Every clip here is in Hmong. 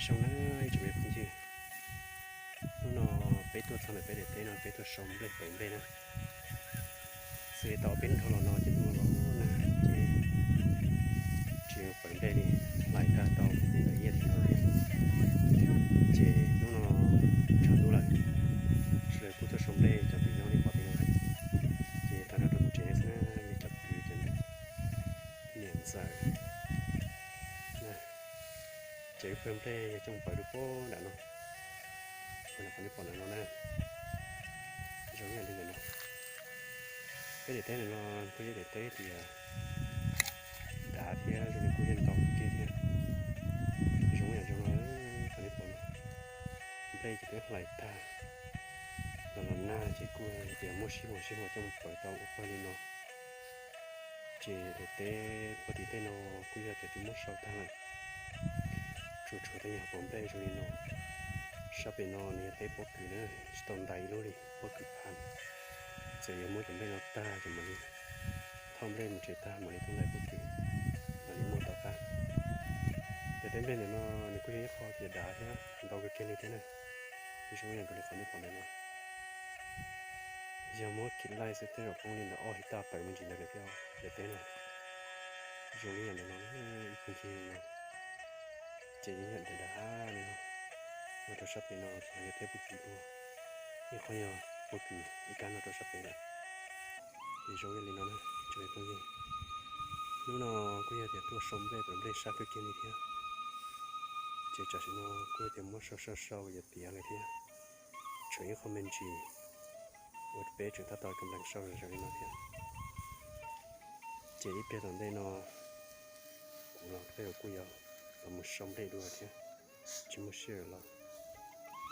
Zoo na ib tsoom me phooj ywg, hnub no peb tuaj txog ntawm peb daim teb no peb tuaj sau nplej pawv nplej na. Xws li tau peb hnub dhau los no ces tuaj los na ces tsis pawv nplej li, hlais tag tau li ntawm ib as thiv no thiab. Ces hnub no tshav ntuj lawm, sawv daws kuj tuaj sau nplej cov twm no nej pom tim no. Ces tag nrho rau kuv tsev xwb na, yog cov kwv cov niam ntxawm na. Ces lub pawg nplej yog coj mus pawv rau puag nram no, puag nram qhov nej pom ntawm no na. Zoo ib yam li ntawm no, peb daim teb ntawm no kuj yog daim teb tias dav thiab zoo li kuj yog ntau kiag thiab. Zoo ib yam zoo no, qhov nej pom no, nplej ces twb hlais tag los los nag ces kuj tias muab sib huam sib huam coj mus pawv tau ua pawg li no. Ces daim teb puag tim tej no kuj yog tias twb muab sau tag lawm, tsuas tshuav tej nyuag hauv paus nplej zoo li no. Sab pem no nws yog teb pob kws na, tsis tau ntais ib lub li, pob kws phaj. Txawm yuav muab cov nplej no tag ces mam li thauj nplej mus tsev tag mam li tuaj ntais pob kws, mam li muab tom qab. Ces teb nplej ntawm no nws kuj yog ib qho tias dav thiab ntau kawg kiag li thiab na. Zoo ib yam nkaus li qhov nej pom ntawm no, yog muab khiv laij xwb tej zaum poob li ntawm ob his taj tawm me ntsis ntawd lawm thiab. Daim teb no zoo li yam ntawm no, ib phooj ywg no. Ces yeej yog dav dav li no. Nyob rau sab pem no ces yog teb pob kws dua, ib qho yog pob kws ib kab no rau sab pem lawm. Ces zoo li no na tsoom me phooj ywg, hnub no kuj yog tias tuaj sau nplej pawv nplej sab kawg kiag li thiab. Ces tam sim no kuj yog tias muab sau sau sau yuav tiav lawm thiab, tshuav ib qho me ntsis uas peb tseem tab tom kab nplees sau zom zaws li no thiab. Ces ib pliag tom ntej no kuv los tej zaum kuj yuav los mus sau nplej dua thiab, tsis muaj sij hawm los,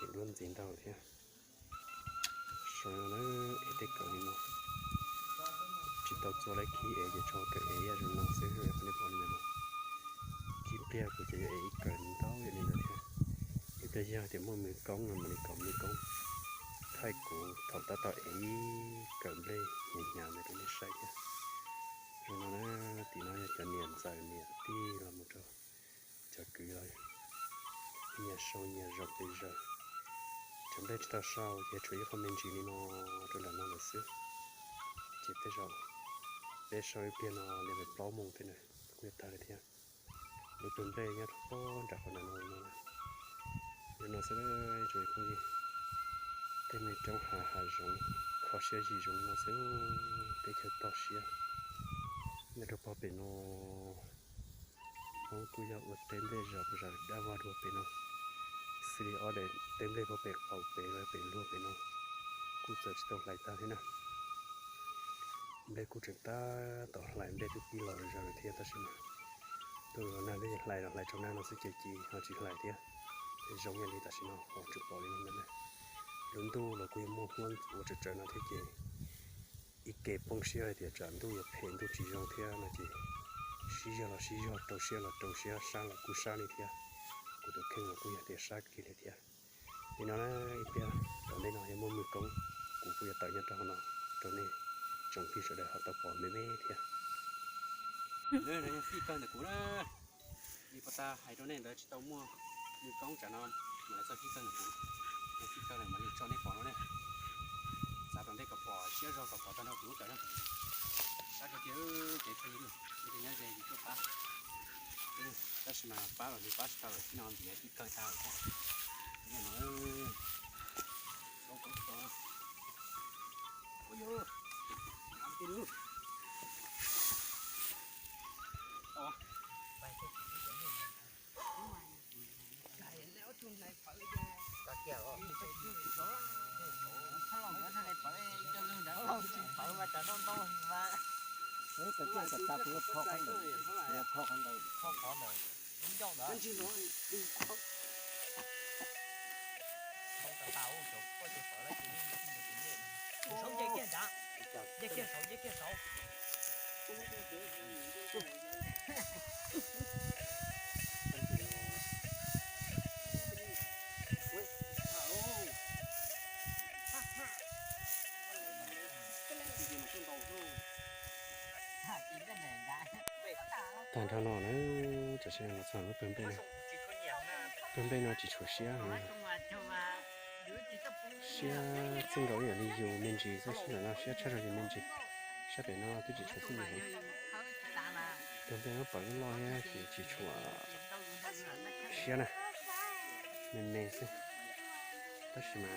es duab ntxiv ntau thiab. Sau no na, ev tej kawm li no, tsis tau txua laib khib ev ces tso kawm ev ib yam zoo no xwb, nej pom li ntawd no. Ib pliag kuv ces yuav ev ib kawm ntau yam li ntawd thiab. Ib pliag yog tias muaj mws koob no mam li kom mws koob thaij kuv thaum tab tom ev ib kawm nplej hnyav hnyav ntawd rau nej saib thiab. Zoo no na, tim no yog cov niam ntxawm niam tij los mus rau cov kwv los nyias sau nyias zaum pes zaws. Cov nplej tsis tau sau ces tshuav ib qho me ntsis li no rau nram no lawm xwb. Ces tej zaum peb sau ib pliag no li ntawm plaub moos tej na kuj yuav tag lawm thiab. Lub pawg nplej nyob rau pob nram qhov nram no li no. Li no xwb, tsoom me phooj ywg, tej me roob hav hav zoov kho siab zim zoo li no xwb, teb chaws toj siab. Nyob rau pob pem no Hmoob kuj yog ua teb nplej zom zaws dab vog dua pem no, xws li ob daim teb nplej puag pem qaum pem los pem luag pem no kuj txawm tsis tau hlais tag thiab na. Nplej kuj tseem tab tom hlais, nplej twb pib los zaws thiab tab sis mas tuaj los nag thiab ces hlais los hlais tsaus nag no xwb ces ci ho tsis hlais thiab. Zoo ib yam li tam sim no qhov tseem pom li no ntag. Lub ntuj los kuj yuav muaj huab ua tsawv tsawv no thiab ces ib ke poob siab hais tias tsam ntuj yuav phem ntuj tsis zoo thiab no ces sib zog los sib zog, rau siab los rau siab, sab los kuj sab li thiab. Kuv tus kheej los kuj yog tias sab kiag li thiab. Li no na, ib pliag tom ntej no yog muaj mws koob, kuv kuj yuav tawm nyob rau hauv no rau nej tsoom phooj ywg sawv daws ho tau pom me me thiab. Lawv no yog fij kawg ntawm kuv na. Li puag ta hais rau nej ntawd tsis tau muaj mws koob tsam no, mas lawv txoj fij kawg ntawm kuv. Yog fij kawg lawm mam li tso nej pom no ne. Xav tom ntej kom pom siab zog kom pom tag nrho kuv lub kawm na. Sab kawg kiag, kev pheej li, nyob ze yus tuaj pab. Tab sis mas pab los nws pab tsis tau lawm, tib no ntiav fij kawg tag lawm thiab. Tag nrho no na, tam sim no los txog lub pawg nplej no. Tus nplej no tsis tshuav siab, siab txij nkaus ib yam li yus me ntsis xwb, siab ntawm no siab tshaj zog yus me ntsis. Sab pem no twb tsis tshuav txij yus heev. Tus nplej no pom lub loj thiab ces tsis tshuav siab na, me me xwb. Tab sis mas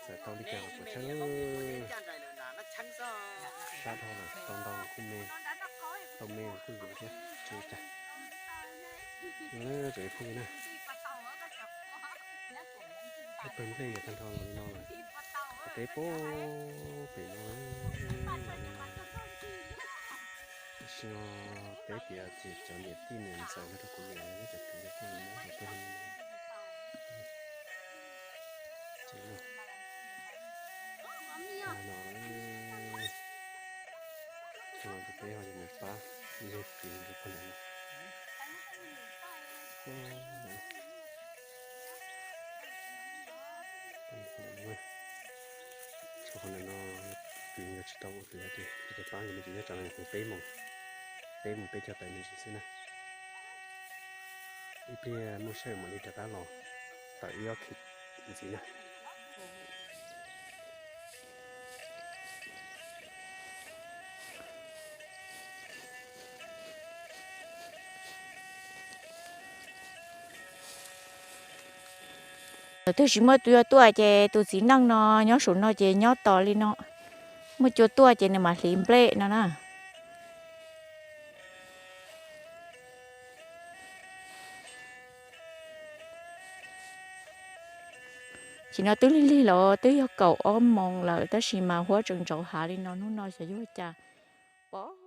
txawm tau li cas los puas tsawg, sab dhau lawm tau ntau kuj me, tau me kuj yuav thiab, tsis ua cas. Tsoom phooj ywg na, pawg nplej yuav tag nrho los li no lawm, peb pem no los li no. Tam sim no peb tias ces cov niam tij niam ntxawm nrog rau kuv niam lawv cov kwv cov tij nyob rau peb no. Ces no, no ces peb ho yuav mus pab yawg kwv nkawd pog ntawd no. Tshuav qhov ntawm no kwv nkawd tsis tau ua kwv ces peb pab nkawd me ntsis nyob tsam no peb mus, peb mus peb caug tawm me ntsis xwb na. Ib pliag muaj sij hawm mam li rov qab los tawm ib ob khis ntxiv na. Thaum twg tsis muaj tus yuav tuaj ces tus txiv neej no nyob saum no ces nyob tos li no, muaj cua tuaj ces nws mam hliv nplej no na. Ces no twb lig lig los twb yog kaum ob moos lawm tab sis mas huab tseem ntsauv hav li no, hnub no xyov yuav ua cas pom